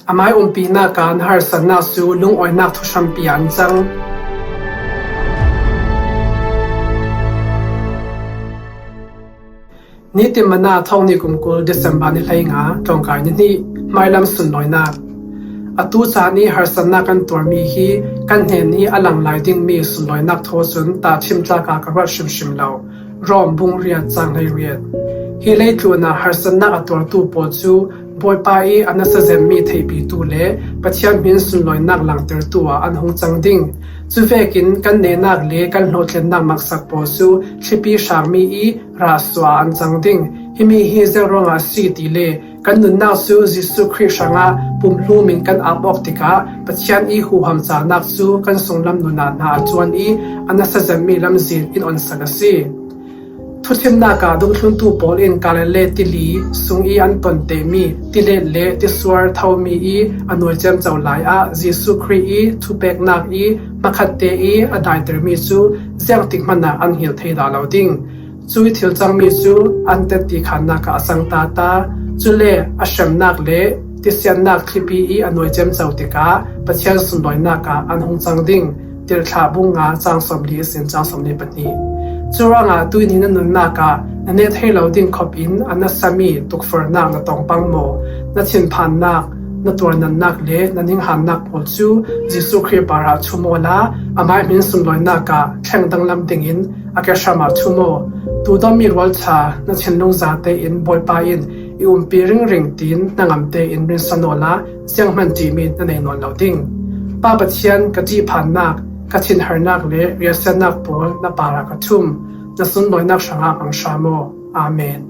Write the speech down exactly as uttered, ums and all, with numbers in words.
Amah ii umpinak ah na harsatnak cu lungawinak thuhrampi ah an cang. Nitin Manna, thawng hnih kum kul, December ni hleinga, tlawngkai ni hnih, hmailam sunlawinak. Atu caan ih harsatnak kan tuarmi hi kan hnen ih a lang lai dingmi sunlawinak thaw cun tahṭhim tlak ah ka ruat hrimhrim lo. Rom bung riat cang hleiriat. Hi leitlun ah harsatnak a tuartu pawl cu Bawipa ih a nasa zetmi theihpitu le Pathian hmin sunlawinak langtertu ah an hung cang ding. Cuvekin kan nehnak le kan hlawhtlinnak maksak pawl cu thlipi hrangmi ih rah suah ah an cang ding. Himi hi ziang ruangah a si ti le kan nunnak cu Jesuh Khrih hrangah pumhlum in kan ap awk tikah Pathian ih huham calnak cu kan sunglam nun ah hna a ṭuan ih a nasa zetmi lamzin in onsak a si. Thuthimnak ah dungthluntu pawl in Galilee tili sung ih an ton tehmi tilet le tisuar thomi ih a nuai ciamco lai ah Jesuh Khrih ih thupeknak ih hmakhatte ih a daitermi cu ziangtik hmanh ah an hngilh thei dah lo ding. Cuih thil cangmi cu an tetti khannak ah a cang ta ta. Cule a hremnak le tisiannak thlipi ih a nuai ciamco tikah Pathian sunlawinak ah an hung cang ding. Tirhthlah bung nga cang sawmli ihsin cang sawmli pahnih. Curuangah tuihni na nunnak ah na neh thei lo ding khop in a nasami tukforhnak na tong pang maw? Na thinphannak, na tuarnannak le na ninghannak pawl cu Jesuh Khrih parah thum awla amah ih hmin sunlawinak ah thleng danglam dingin a kehram ah thum aw. Tuudomi rualṭha na thinlung za tein Bawipa in i umpi ringring tiin na ngam tein rinsan awla zianghman ṭihmi na nei nawn lo ding. Pa Pathian, ka ṭihphannak, ka thinharnak le riahsiatnak pawl na parah ka thum. Na sunlawinak hrangah hmang hram aw. Amen.